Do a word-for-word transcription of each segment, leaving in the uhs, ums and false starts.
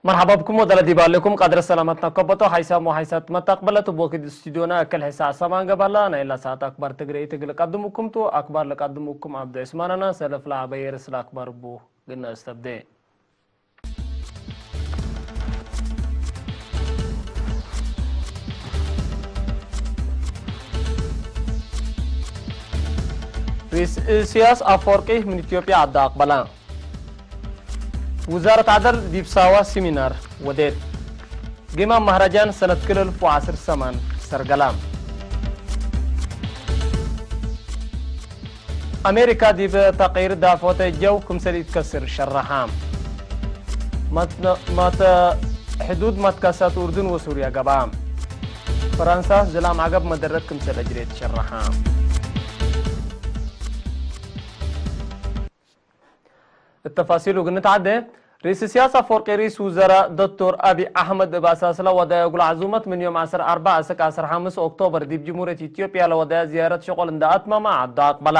መርሐባ ብኩም ወደለ ዲብ አለኩም ቀድረ ሰላመትነ ከበቶ ሐይሳም ወሐይሳት መታቅበለት እብ ወክድ ስቱዲዮና እክል ሕሳ ሰማን ገባላ ናይላ ሰዓት አክባር ትግሬ እግል ቀድሙኩም ቱ። አክባር ለቀድሙኩም አብዱ ዑስማንና ሰለፍ ለአበየ ርእስ ለአክባር እቡ ግና እስተብዴ። ርኢስ እስያስ አፈወርቂ ምን ኢትዮጵያ ዐዳ አቅበላ። ውዛረት ዐደል ዲብ ሳዋ ሲሚናር ወዴት። ጌማም ማህረጃን ሰነት ክል እልፍ ወዐስር ሰማን ሰርገላ። አሜሪካ ዲብ ተቅይር ዳፎተ ጀው ክምሰል ኢትከስር ሸረሐ። ማተ-፣ ማተ-፣ ሕዱድ መትከሰት ኡርዱን ወሱርያ ገብአ። ፈረንሳ ዝላም ዐገብ መደረት ክምሰል አጅሬት ሸረሐ። እተፋሲሉ እግል ንትዓዴ፣ ርኢስ እስያስ አፈወርቂ ርኢስ ውዘራእ ዶክቶር አቢ አሕመድ እብ አሳስ ለወደየ እግል ዐዙመት ምን ዮም ዐስር አርበዕ እስክ ዐስር ሐምስ ኦክቶበር ዲብ ጅምሁርየት ኢትዮጵያ ለወደየ ዝያረት ሸቆል እንደ አትመመ ዐዱ አቅበላ።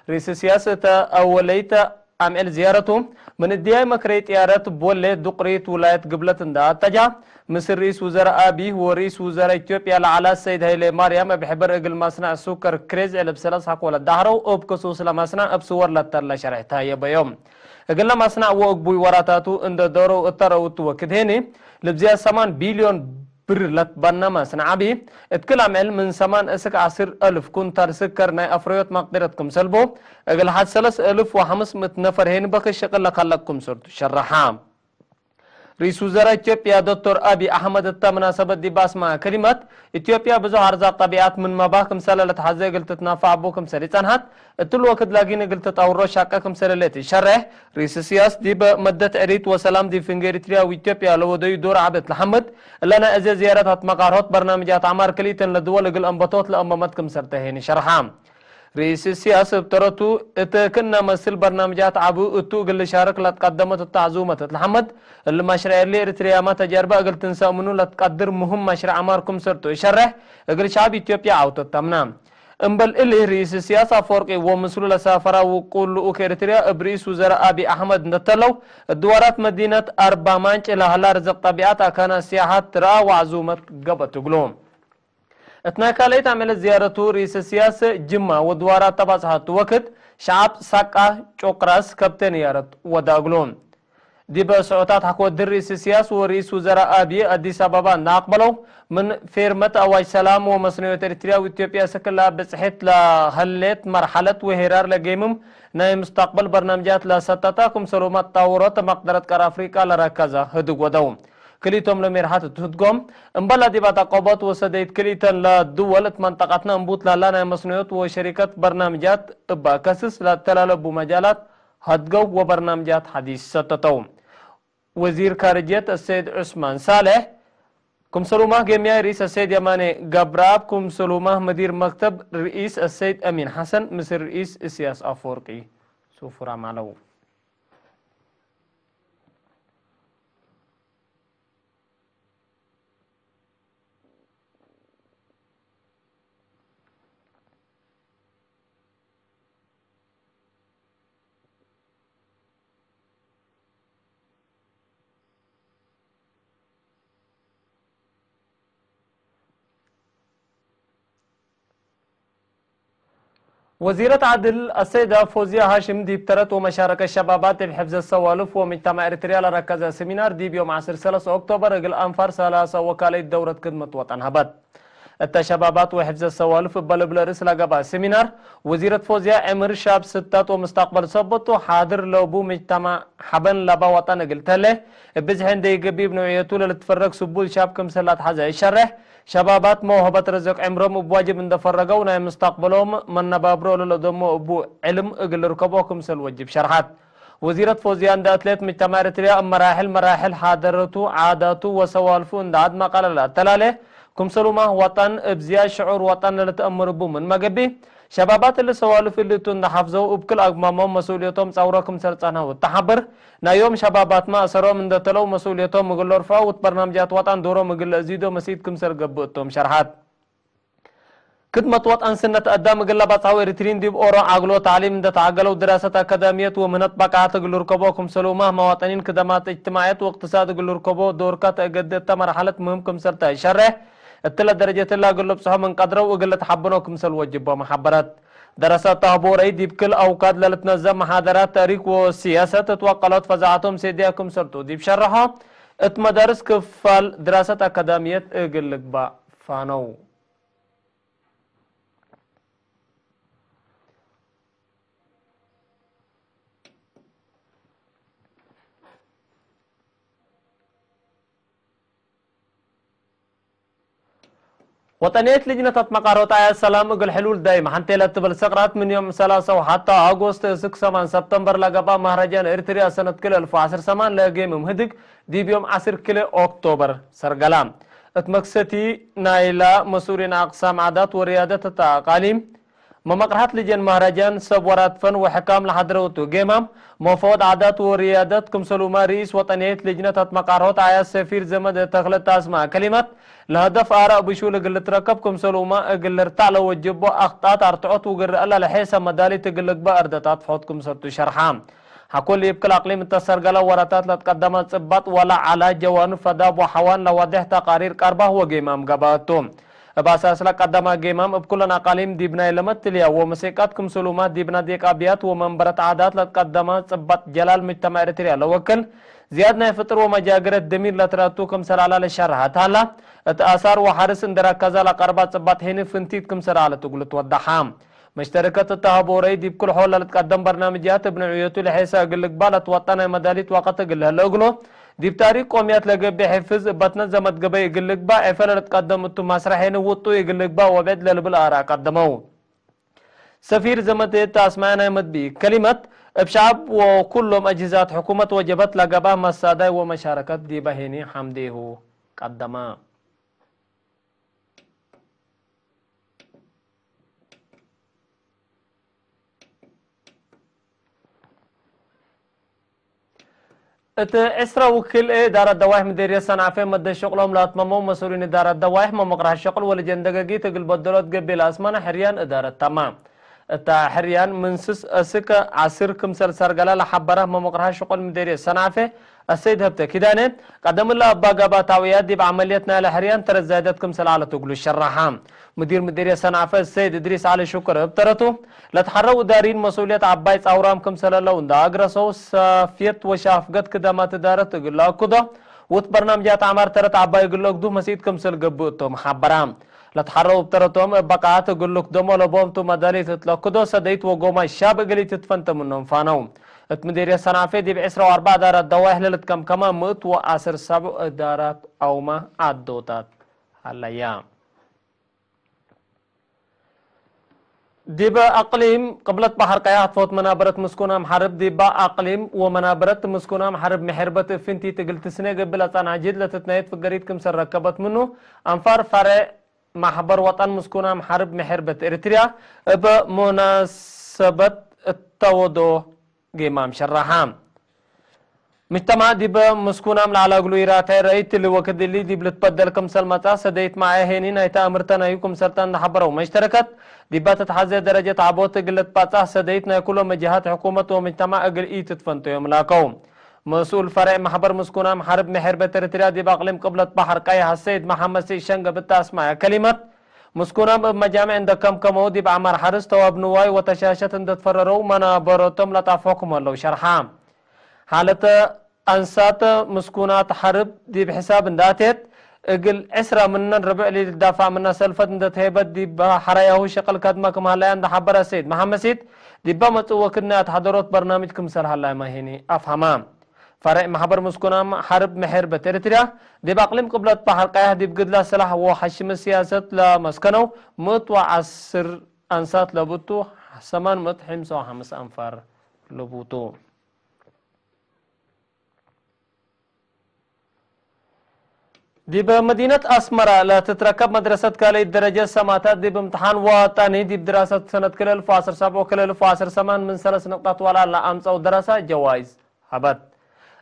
ርኢስ እስያስ እተ አወለይት አምዕል ዝያረቱ ምን እድያይ መክረይ ጥያረት ቦሌ ዱቅሪት ውላየት ግብለት እንደ አተጃ፣ ምስል ርኢስ ውዘራእ አቢ ወርኢስ ውዘራእ ኢትዮጵያ ለዐለ ሰይድ ሀይሌ ማርያም እብ ሕበር እግል መስነዕ ሱከር ክሬዝ ዕልብ ሰለስ ሐቆ ለዳህረው እብ ክሱስ ለመስነዕ እብ ስወር ለተለ ሸርሕ ተሀየበዮም። እግለ መስነዕ ወእግቡይ ወራታቱ እንደ ዶረው እተ ረውቱ ወክድ ሄኒ፣ ልብዝያድ ሰማን ቢልዮን ብር ለትበነ መስነዕ አቢ፣ እት ክል አምዕል ምን ሰማን እስክ ዐስር አልፍ ኩንታል ስከር ናይ አፍረዮት መቅደረት ክምሰል ቡ፣ እግል ሐድ ሰለስ አልፍ ወሐምስ ምእት ነፈር ሄኒ በክሽ ሽቅል ለከለቅ ክምሰልቱ ሸረሐ። ርኢስ ውዘራእ ኢትዮጵያ ዶክቶር አቢ አሕመድ እተ መናሰበት ዲብ አስመዐ ከሊመት፣ ኢትዮጵያ ብዙሕ አርዛቅ ጠቢዐት ምን መባህ ክምሰለ ለትሐዜ እግል ትትናፈዕ እቡ ክምሰል ኢጸንሐት፣ እትሉ ወክድ ላኪን እግል ትጠውሮ ሻቀ ክምሰለ ሌት ኢሸሬሕ፣ ርኢስ እስያስ ዲብ መደት ዕሪት ወሰላም ዲብ ፍንጌ ኤሪትርያ ወኢትዮጵያ ለወደዩ ዶር ዐቢ እት ለሐምድ፣ እለ ናይ አዜ ዝያረት አትመቃርሆት በርናምጃት ዐማር ክልኢተን ለድወል እግል አንበቶት ለአመመት ክምሰል ተሄኒ ሸርሐ። ርኢስ እስያስ እብ ተረቱ፣ እት ክእነ መስል በርናምጃት ዐቢ እቱ እግል ልሻርክ ለትቀደመት እተ ዐዙመት እት ለሐምድ፣ እሊ መሽረዕ እሊ ኤሪትርያመ ተጀርበ እግል ትንሰእ ምኑ ለትቀድር ሙህም መሽረዕ ዐማር ክምሰልቱ ኢሸሬሕ፣ እግል ሸዐብ ኢትዮጵያ ዐውተት ተምነ። እምበል እሊ፣ ርኢስ እስያስ አፈወርቂ ወምስሉ ለሳፈራ ውቁል ልኡክ ኤሪትርያ እብ ርኢስ ውዘራእ አቢ አሕመድ እንደ ተለው፣ እድዋራት መዲነት አርባማንጭ ለሀላ ርዝቅ ጠቢዐት አካናት ሲያሐት ትረአ ወዐዙመት ገብአት እግሉ። እት ናይ ካልአይት አምዕል ዝያረቱ ርኢስ እስያስ ጅማ ወድዋራት ተባጽሐቱ ወክድ፣ ሸዐብ ሳቃ፣ ጮቅራስ፣ ከብቴ ንያረት ወደ እግሉ። ዲብ ሰዑታት ሐቆ ድር ርኢስ እስያስ ወርኢስ ውዘራእ አብይ አዲስ አበባ እንደ አቅበለው፣ ምን ፌርመት አዋጅ ሰላም ወመስነዮት ኤሪትርያ ወኢትዮጵያ እስክ ለብጽሕት ለሀሌት መርሐለት ወሄራር ለጌምም ናይ ሙስተቅበል በርናምጃት ለሰተተ ክምሰልሁመ ተጣውሮት መቅደረት ቀር አፍሪቃ ለረከዘ ህድግ ወደው። ክልኢቶም ለሜርሐት እት ህድጎም፣ እምበል ለዲብ አተቆቦት ወሰደይት ክልኢተን ለድወል እት መንጠቀትነ እንቡት ለህላ ናይ መስነዮት ወሸሪከት በርናምጃት እበ ከስስ ለተላለቡ መጃላት ሀድገው ወበርናምጃት ሐዲስ ሰተተው። ወዚር ካርጅየት አሰይድ ዑስማን ሳልሕ፣ ክምሰልሁመ ጌምያይ ርኢስ አሰይድ የማኔ ገብረአብ፣ ክምሰልሁመ መዲር መክተብ ርኢስ አሰይድ አሚን ሐሰን፣ ምስል ርኢስ እስያስ አፈወርቂ ሱፉራም ዐለው። ወዚረት ዐድል አሰይደ ፎዝያ ሃሽም ዲብ ተረት ወመሻረከት ሸባባት እብ ሕፍዘት ሰዋልፍ ወምጅተማዕ ኤሪትርያ ለረከዘ ሰሚናር ዲብ ዮም ዐስር ሰለስ ኦክቶበር እግል አንፋር ሰላሰ ወካልአይት ደውረት ክድመት ወጠን ሀበት። እተ ሸባባት ወሕፍዘት ሰዋልፍ እበ ልብል ርእስ ለገብአ ሰሚናር፣ ወዚረት ፎዝያ ዕምር ሻብ ስተት ወምስተቅበል ሰበት ቱ ሓድር ለቡ ምጅተማዕ ሐበን ለበ ወጠን እግል ተሌ፣ እብ ብዝሒ እንዴ ኢገብእ እብ ነውዕየቱ ለልትፈረግ ስቡል ሻብ ክምሰል ለአትሐዘ ኢሸሬሕ፣ ሸባባት መውሀበት ርዝቅ ዕምሮም እብ ዋጅብ እንደ ፈረገው፣ ናይ ምስተቅበሎም መነባብሮ ለለደሞ እቡ ዕልም እግል ልርከቦ ክምሰል ወጅብ ሸርሐት። ወዚረት ፎዝያ እንደ አትሌት ምጅተማዕ ኤሪትርያ እብ መራሕል መራሕል ሓደረቱ፣ ዓዳቱ ወሰዋልፉ እንደ አድመ ቀለ ለአተላሌ፣ ክምሰሉመ ወጠን እብ ዝያድ ሽዑር ወጠን ለልትአመር እቡ ምንመ ገብእ፣ ሸባባት እሊ ሰዋልፍ እሊ ቱ እንደ ሐፍዘው እብ ክል አግማሞም መስኡልየቶም ጸውሮ ክምሰል ጸንሐው እተ ሐብር፣ ናይ ዮም ሸባባትመ አሰሮም እንደ ተለው መስኡልየቶም እግል ለርፍዖ ወእት በርናምጃት ወጠን ዶሮም እግል ለአዚዶ መሲት ክምሰል ገብእ እቶም ሸርሐት። ክድመት ወጠን ስነት አዳም እግል ለበጽሐው ኤሪትሪን ዲብ ኦሮ አግሎ ተዕሊም እንደ ተአገለው ድራሰት አካዳሚየት ወምህነት በቃት እግል ልርከቦ ክምሰልሁመ መዋጠኒን ክደማት እጅትማዕየት ወእቅትሳድ እግል ልርከቦ ዶር ከትአገዴ እተ መርሐለት ምህም ክምሰል ተሸሬሕ እትለ ደረጀትለ እግል ልብጽሖ ምን ቀድረው እግል ልትሐብኖ ክምሰል ወጅቦም ሐበረት። ደረሰት ተህቦረይ ዲብ ክል አውካድ ለልትነዘም መሓደራት ተእሪክ ወሲያሰት እት ወቀሎት ፈዛዐቶም ሴድያ ክምሰልቱ ዲብ ሸረሖ እት መዳርስ ክፋል ድራሰት አካዳሚየት እግል ልግባእ ፋነው። ወጠንየት ልጅነት አትመቃሮት አያት ሰላም እግል ሕሉል ዳይም ሐንቴ ለትብል ሰቅራት ምን ዮም ሰላሳ ወሐታ አጎስት እስክ ሰማን ሰብተምበር ለገብአ መህረጃን ኤርትርያ ሰነት ክል እልፍ ወዐስር ሰማን ለጌምም ህድግ ዲብ ዮም ዐስር ክል ኦክቶበር ሰርገላ። እት መክሰቲ ናይላ መስኡሊን አቅሳም ዓዳት ወርያደት እተ አቃሊም መመቅርሐት ልጀን መህረጃን ሰብ ወራት ፈን ወሕካም ለሐድረውቱ ጌማም፣ መፈወድ ዓዳት ወርያደት ክምሰሉመ ርኢስ ወጠንየት ልጅነት አትመቃርሆት አያት ሰፊር ዘመድ ተክለ ታስማ ከሊመት፣ ለሀደፍ አራእ ብሹል እግል ልትረከብ ክምሰሉመ እግል ልርታዕ ለወጅቦ አክጣት አርትዖት ውግር እለ ለሔሰ መዳሊት እግል ልግበእ እርደት አትፍሖት ክምሰልቱ ሸርሐ። ሐኮ ለኢብክል አቅሊም እተ ሰርገለ ወራታት ለትቀደመ ጽባጥ ወለ ዐላ ጀዋኑ ፈዳብ ወሐዋን ለዋዴሕ ተቃሪር ቀርባህ ወጌማም ገብአቱ። እብ አሳስ ለቀደመ ጌማም እብ ኩለን አቃሊም ዲብ ናይ ለመትልያ ወመሴቃት ክምሰሉመ ዲብነ ዴቃ ብያት ወመንበረት ዓዳት ለትቀደመ ጽባጥ ጀላል ምጅተማዕ ኤረትርያ ለወክል ዝያድ ናይ ፍጥር ወመጃግረት ደሚር ለትረቱ ክምሰል ዐለ ለሸርሐት ሀላ፣ እት አሳር ወሐርስ እንዴ ረከዘ ለቀርባ ጽባጥ ሄኒ ፍንቲት ክምሰል ዐለት እግሉ ትወደሐ። መሽተረከት እተ ሀቦረይ ዲብ ክል ሖል ለልትቀደም በርናምጅያት እብ ንዕየቱ ለሔሰ እግል ልግባእ ለትወጠ ናይ መዳሊት ወቀት እግል ለህለ እግሉ፣ ዲብ ታሪክ ቆምያት ለገብእ ሕፍዝ እበ ትነዘመት ገበይ እግል ልግባእ፣ ዔፈ ለልትቀደም እቱ መስረሕ ሄኒ ውጡይ እግል ልግባእ ወብዕድ ለልብል አራእ ቀደመው። ሰፊር ዘመድ ተአስማዐ ናይ መድቢ ከሊመት፣ እብ ሸዐብ ወኩሎም አጅህዛት ሕኩመት ወጀብሀት ለገብአ መሳዳይ ወመሻረከት ዲበ ሄኒ ሐምዴሁ ቀደመ። እት ዕስረ ወክልኤ እዳረት ደዋይሕ ምዴርየት ሰንዓፈ መደት ሸቅሎም ለአትመመው መስኡሊን እዳረት ደዋይሕ መመቅርሐ ሸቅል ወልጀን ደገጊት እግል በደሎት ገቢል አስመነ ሕርያን እዳረት ተመ። እተ ሕርያን ምን ስስ እስክ ዐስር ክምሰል ሰርገለ ለሐበረ መመቅርሐ ሸቅል ምዴርየት ሰንዓፈ አሰይድ ሀብተ ኪዳነ፣ ቀደም እለ እባ ገብአ ታውዕያት ዲብ ዐመልየት ናይለ ሕርያን ተረት ዛይደት ክምሰል ዐለት እግሉ ሸረሐ። ሙዲር ምዴርየት ሰንዓፈ ሰይድ እድሪስ ዐሊ ሹክር እብ ተረቱ፣ ለትሐረው እዳሪን መስኡልየት ዐባይ ጻውራም ክምሰለ ለው እንደ አግረሰው፣ ሳፍየት ወሻፍገት ክደማት እዳረት እግል ለአክዶ፣ ውት በርናምጃት ዐማር ተረት ዐባይ እግል ለአግዱ መሲት ክምሰል ገብእ እቶም ሐበራ። ለትሐረው እብ ተረቶም እብ በቃዓት እግል ልክደሞ ለቦምቱ መዳሊት እት ለክዶ ሰደይት ወጎማይ ሻብ እግል ኢትትፈንተ ምኖም ፋነው። እት ምዴርየት ሰንዓፈ ዲብ ዕስራ ወአርበዕ እዳራት ደዋይሕ ለልትከምከመ ምእት ወዐስር ሰብዕ እዳራት አውመ ዐዶታት ሀለያ። ዲበ አቅሊም ቅብለት በሐር ቀያሕ አትፈውት መናበረት ምስኩናም ሐርብ ዲበ አቅሊም ወመናበረት ምስኩናም ሐርብ ምሕርበት እብ ፍንቲት እግል ትስኔ ገብእ ለጸንሐ ጅህድ ለትትናየት ፍገሪት ክምሰል ረከበት ምኑ፣ አንፋር ፈሬዕ ማሕበር ወጠን ምስኩናም ሐርብ ምሕርበት ኤሪትርያ እብ ሙናሰበት እተ ወዶ ጌማም ሸረሐ። ምጅተማዕ ዲበ ምስኩናም ለዐለ እግሉ ኢራታይ ረኢት እሊ ወክድ እሊ ዲብ ልትበደል ክምሰል መጽአ ሰደይት መዐ ሄኒ ናይ ተአምርተ ናዩ ክምሰል ተ እንደ ሐበረው መሽተረከት፣ ዲበ ትትሐዜ ደረጀት ዐቦት እግል ልትባጻሕ ሰደይት ናይ ኩሎም ጅሃት ሕኩመት ወምጅተማዕ እግል ኢትትፈንተዮም ላከው። መስኡል ፈሬዕ ማሕበር ምስኩናም ሐርብ ምሕርበት ኤሪትርያ ዲብ አቅሊም ቅብለት በሐር ቀያሕ አሰይድ መሐመድ ስዒድ ሸንገ ብተ አስማዐ ከሊመት፣ ምስኩናም እብ መጃምዕ እንደ ከምከመው ዲብ ዐማር ሐርስ ተዋብ ንዋይ ወተሻሸት እንደ ትፈረረው መናበረቶም ለጣፍሖ ክም ሀለው ሸርሐ። ሓለተ አንሳት ምስኩናት ሐርብ ዲብ ሕሳብ እንደ አቴት፣ እግል ዕስራ ምነን ርብዕ ለልትዳፋዕ ምነ ሰልፈት እንደ ተሄበት ዲብ ሐረያሁ ሸቅል ከድመ ክም ሀለያ እንደ ሐበረ ሰይድ መሐመድ ሲድ፣ ዲበ መጽእ ወክድ ናይ አትሐደሮት በርናምጅ ክምሰል ሀላይመ ሄኒ አፍሀመ። ፈሬዕ ማሕበር ምስኩናም ሐርብ ምሕርበት ኤሪትርያ፣ ዲብ አቅሊም ቅብለት በሐር ቀያሕ ዲብ ግድላ ስላሕ ወሐሽመ ሲያሰት ለመስከነው ምእት ወዐስር አንሳት ለቡቱ፣ ሰማን ምእት ሕምሰ ወሐምስ አንፋር ልቡቱ። ዲብ መዲነት አስመረ ለትትረከብ መድረሰት ካልእት ደረጀት ሰማታት ዲብ እምትሓን ወጠኒ ዲብ ድራሰት ሰነት ክልኤ እልፍ ወዐስር ሰብዕ ወክልኤ እልፍ ወዐስር ሰማን ምን ሰለስ ንቅጣት ወላል ለአምጸው ደረሰ ጀዋይዝ ሀበት።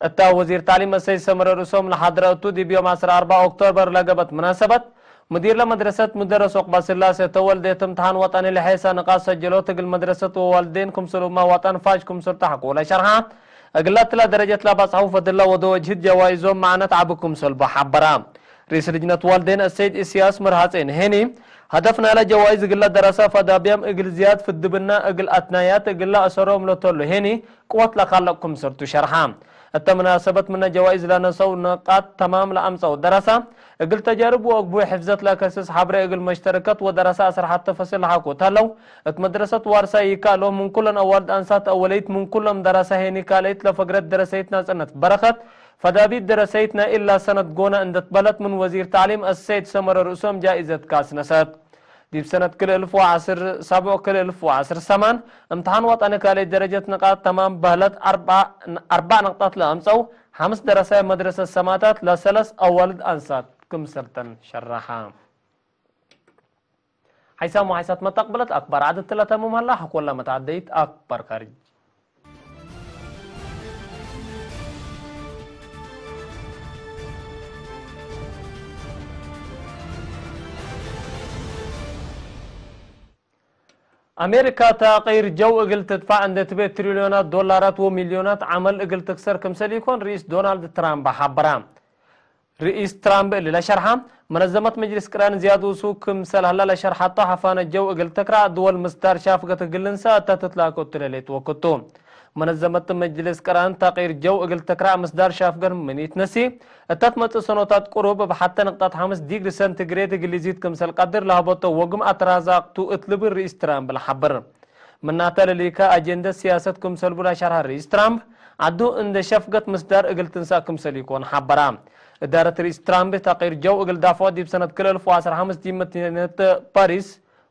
እተ ወዚር ታሊም እሰይድ ሰመረ ርእሶም ለሐድረ እቱ ዲብ ዮም ዐስር አርበዕ ኦክቶበር ለገብአት መናሰበት ሙዲር ለመድረሰት ሙደረስ ዑቅባስላሴ ተወልዴ፣ እት እምትሓን ወጠኒ ለሐይሰ ንቃጥ ሰጀሎት እግል መድረሰት ወዋልዴን ክምሰልሁመ ወጠን ፋሽ ክምሰል ተሐቆ ለሸርሐ፣ እግላትለ ደረጀት ለባጽሐው ፈድለ ወደ ወጅህት ጀዋይዞም መዕነት ዐቢ ክምሰል በ ሐበረ። ርኢስ ልጅነት ዋልዴን አሰይድ እስያስ ምርሃጼን ሄኒ፣ ሀደፍ ናይለ ጀዋይዝ እግለ ደረሰ ፈዳብያም እግል ዝያድ ፍድብና እግል አትናያት እግለ አሰሮም ለተሉ ሄኒ ቅወት ለካለቅ ክምሰልቱ ሸርሐ። እተ መናሰበት ምነ ጀዋይዝ ለነሰው ንቃጥ ተማም ለአምጸው ደረሰ፣ እግል ተጃርብ ወአግቡይ ሕፍዘት ለከስስ ሐብሬ እግል መሽተረከት ወደረሰ አስር ሐተ ፈስል ለሐቆ ተለው፣ እት መድረሰት ዋርሳይ ይካሎ ምን ኩለን አዋልድ አንሳት አወለይት ምን ኩሎም ደረሰ ሄኒ ካልአይት ለፈግረት ደረሰይት ናጽነት በረከት፣ ፈዳቢት ደረሰይት ናይ እላ ሰነት ጎነ እንደ ትበለት ምን ወዚር ተዕሊም አሰይድ ሰመረ ርእሶም ጃኢዘት ካስ ነሰት። ዲብ ሰነት ክልኤ እልፍ ወዐስር ሰብዕ ክልኤ እልፍ ወዐስር ሰማን፣ እምትሓን ወጠኒ ካልአይ ደረጀት ንቃጥ ተማም በህለት አርበዕ፣ አርበዕ ንቅጣት ለአምጸው፣ ሐምስ ደረሳይ መድረሰት ሰማታት ለሰለስ አዋልድ አንሳት ክምሰልተን ሸረሐ። ሐይሳም ወሐይሳት መተቅብለት አክባር ዐደት ለተምም ሀላ፣ ሐቆለ መተዐደይት አክባር ካርጅ። አሜሪካ ተቅይር ጀው እግል ትድፋዕ እንዴ ትቤ ትሪልዮናት ዶላራት ወሚልዮናት ዐመል እግል ትክሰር ክምሰል ኢኮን ርኢስ ዶናልድ ትራምፕ ሐበረ። ርኢስ ትራምፕ እሊ ለሸርሐ፣ መነዘመት መጅልስ ቅራን ዝያድ ውሱክ ክምሰል ሀለ ለሸርሐቶ ሐፋነ ጀው እግል ትክራዕ ድወል ምስዳር ሻፍገት እግል ልንሰእ እተ ትትላከ እቱ ሌሊት ወክቱ። መነዘመት መጅልስ ቅራን ተቅይር ጀው እግል ትክራዕ ምስዳር ሻፍገት ምን ኢትነሲ፣ እተ ትመጽእ ሰኖታት ቅሩብ እብ ሐቴ ንቅጣት ሐምስ ዲግሪ ሰንቲግሬድ እግል ኢዚድ ክምሰል ቀድር ለሀበቶ ወግም አትራዛቅቱ እት ልብል ርኢስ ትራምፕ ለሐብር። ምናተ ለሊከ አጀንደት ሲያሰት ክምሰል ቡ ለሸርሐ ርኢስ ትራምፕ፣ ዐዱ እንዴ ሸፍገት ምስዳር እግል ትንሰእ ክምሰል ኢኮን ሐበረ። እዳረት ርኢስ ትራምፕ ተቅይር ጀው እግል ዳፍዖ ዲብ ሰነት ክልኤ እልፍ ወዐስር ሐምስ ዲብ መዲነት ፓሪስ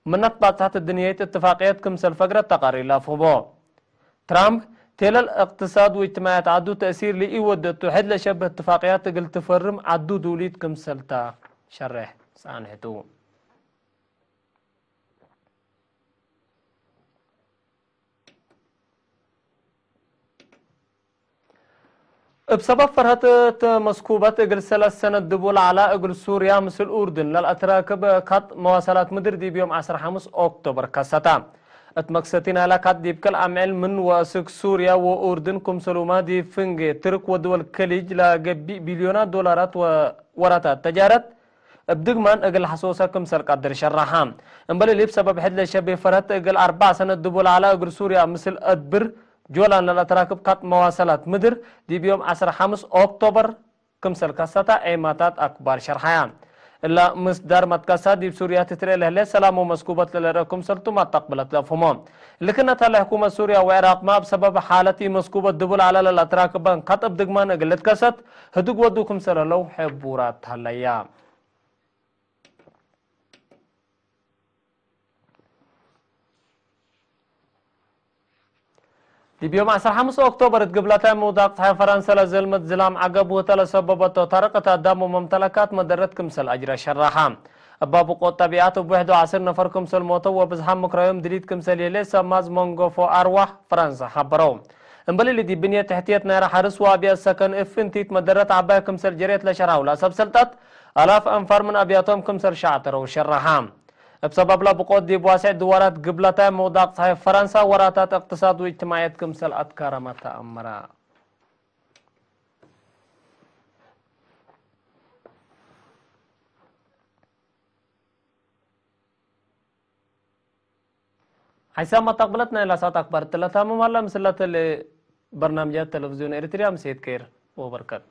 ምነ ትባጽሐት እድንያይት እትፋቅየት ክምሰል ፈግረት ተቃሪር ለአፍህቦ። ትራምፕ፣ ቴለል እቅትሳድ ወእጅትማዕያት ዐዱ ተእሲር ለኢወደቱ ሕድ ለሸብህ እትፋቅያት እግል ትፈርም ዐዱ ዱሊት ክምሰልታ ሸሬሕ ጸንሕቱ። እብ ሰበብ ፈርሀት እት መስኩበት እግል ሰለስ ሰነት ድቡ ለዐላ እግል ሱርያ ምስል ኡርድን ለልአትራክብ ካጥ መዋሰላት ምድር ዲብ ዮም ዐስር ሐምስ ኦክቶበር ከሰተ። እት መክሰቲ ናይላ ካጥ ዲብ ክል አምዕል ምን ወአስክ ሱርያ ወኡርድን ክምሰሉመ ዲብ ፍንጌ ትርክ ወድወል ከሊጅ ለገቢእ ቢልዮናት ዶላራት ወ-፣ ወራታት ተጃረት እብ ድግማን እግል ሐሶሰ ክምሰል ቀድር ሸረሐ። እምበል እሊ እብ ሰበብ ሕድ ለሸቤ ፈርሀት እግል አርበዕ ሰነት ድቡ ለዐላ እግል ሱርያ ምስል አድብር ጆላን ለልአትራክብ ካጥ መዋሰላት ምድር ዲብ ዮም ዐስር ሐምስ ኦክቶበር ክምሰል ከሰተ ዔማታት አክባር ሸርሐያ። እለ ምስዳር መትከሰት ዲብ ሱርያ ትትርኤ ለህሌት ሰላም ወመስኩበት ለልርአ ክምሰልቱ መተቅብለት ለአፍህሞ። እሊ ክእነ ተ ለሕኩመት ሱርያ ወዕራቅመ እብ ሰበብ ሓለት ኢመስኩበት ድቡ ለዐለ ለልአትራክበን ካጥ እብ ድግማን እግል ልትከሰት ህድግ ወዱ ክምሰል ህለው ሕቡራት ሀለያ። ዲብ ዮም ዐስር ሐምስ ኦክቶበር እት ግብላታይ ምውዳቅ ጸሓይ ፈረንሰ ለዘልመት ዝላም ዐገብ ውህተ ለሰበበቶ ታርቅ እት አዳም ወመምተለካት መደረት ክምሰል አጅረ ሸረሐ። እብ አብቆት ጠቢዐት እብ ውሕዱ ዐስር ነፈር ክምሰል ሞተው ወብዝሓም ምክራዮም ድሊት ክምሰል የሌ ሰብ ማዝ መንገፎ አርዋሕ ፈረንሰ ሐበረው። እምበል እሊ ዲብ ብንየት ትሕትየት ናይረ ሐርስ ወአብያት ሰከን እፍ እንቲት መደረት ዐባይ ክምሰል ጀሬት ለሸርሐው ለሰብ ሰልጠት አላፍ አንፋር ምን አብያቶም ክምሰል ሸዕተረው ሸረሐ። እብ ሰበብ ለብቆት ዲብ ዋሴዕ ድዋራት ግብለታይ ምውዳቅ ጸሓይ ፈረንሳ ወራታት እቅትሳድ ወእጅትማዕየት ክምሰል አትካረመ ተአምረ። ሐይሳም መተቅብለት ናይላ ሰዓት አክባር እትለ ታምም ሀለ። ምስለት ለበርናምጃት ቴሌቪዝዮን ኤሪትሪያ ምሴት ኬር ወበርከት።